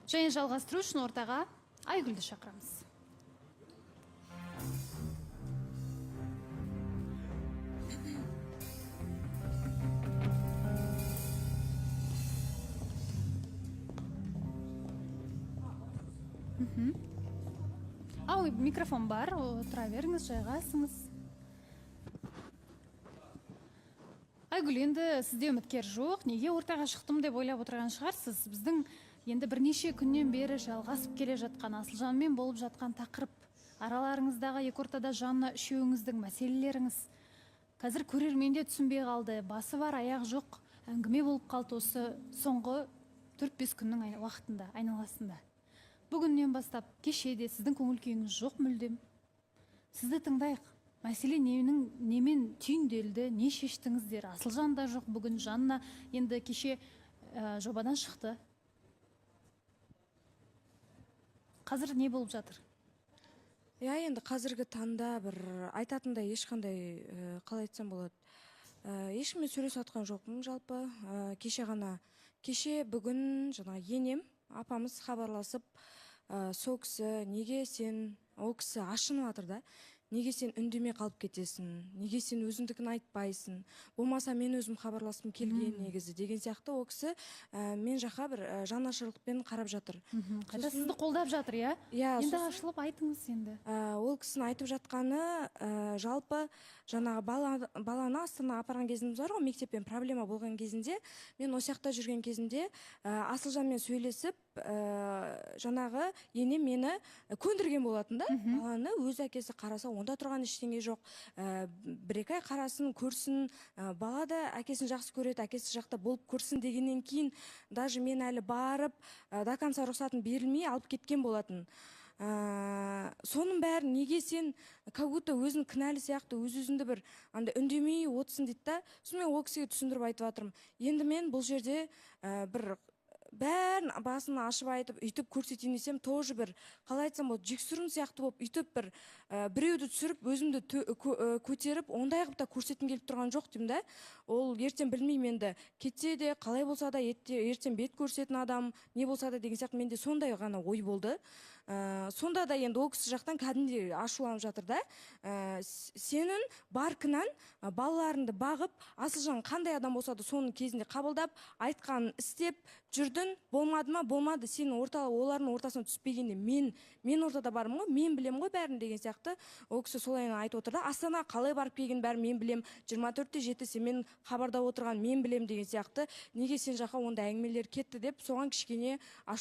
Және жалғастыру үшін ортаға Айгүлді шақырамыз. Ау, микрофон бар, отыра беріңіз, жайғасыңыз. Айгүл, енді сізде үміткер жоқ, неге ортаға шықтым деп ойлап отырған шығарсыз. Біздің енді бірнеше күннен бері жалғасып келе жатқан Асылжанмен болып жатқан тақырып, араларыңыздағы екі ортада Жанна үшеуіңіздің мәселелеріңіз. Қазір көрермен де түсінбей қалды, басы бар, аяғы жоқ әңгіме болып қалды осы соңғы 4-5 күннің уақытында, айналасында. Бүгіннен бастап кеше де сіздің көңіл күйіңіз жоқ мүлдем. Сізді тыңдайық. Мәселе немен түйінделді, не шештіңіздер? Асылжан да жоқ бүгін, Жанна енді кеше жобадан шықты. Қазір не болып жатыр? Иә, енді қазіргі таңда бір айтатындай ешқандай, қалай айтсам болады, ешкіммен сөйлесіп жатқан жоқпын жалпы. Кеше бүгін жаңа енем, апамыз хабарласып, сол кісі неге сен, ол кісі ашынып жатыр да, неге сен үндемей қалып кетесің, неге сен өзіңдікін айтпайсың, болмаса мен өзім хабарласқым келген негізі деген сияқты. Ол кісі мен жаққа бір жанашырлықпен қарап жатыр. Қайта сізді қолдап жатыр, иә? Иә, енді сосын ашылып айтыңыз енді. Ол кісінің айтып жатқаны, жалпы жаңағы баланы Астанаға апарған кезіміз бар ғой, мектеппен проблема болған кезінде, мен осы жақта жүрген кезімде, Асылжанмен сөйлесіп, жаңағы енем мені көндірген болатын да. Баланы өз әкесі қараса, онда тұрған ештеңе жоқ. Бір-екі ай қарасын, көрсін, бала да әкесін жақсы көреді, әкесі жақта болып көрсін дегеннен кейін, даже мен әлі барып, до конца рұқсатын берілмей алып кеткен болатын. Соның бәрін неге сен как будто өзің кінәлі сияқты өз-өзіңді бір андай үндемей отырсың дейді да. Сосын мен ол кісіге түсіндіріп айтып жатырмын. Енді мен бұл жерде, бір бәрін басын ашып айтып, үйтіп көрсетейін десем, тоже бір, қалай айтсам болады, жексұрын сияқты болып, үйтіп бір, біреуді түсіріп, өзімді көтеріп, ондай қылып та көрсеткім келіп тұрған жоқ деймін да. Ол ертең білмеймін енді, кетсе де, қалай болса да, ертең бет көрсететін адам, не болса да деген сияқты менде сондай ғана ой болды. Сонда да енді ол кісі жақтан кәдімгідей ашуланып жатыр да. Сенің бар кінәң, балаларыңды бағып, Асылжан қандай адам болса да соның кезінде қабылдап, айтқанын істеп жүрдің, болмады ма, болмады, сен олардың ортасына түспегенде мен ортада бармын ғой, мен білемін ғой бәрін деген сияқты. Ол кісі солай айтып отыр да. Астана қалай барып келгенін бәрін мен білемін, жиырма төртте жеті сенімен хабарда отырған мен білемін деген сияқты. Неге сен жаққа ондай әңгімелер кетті деп соған кішкене ашу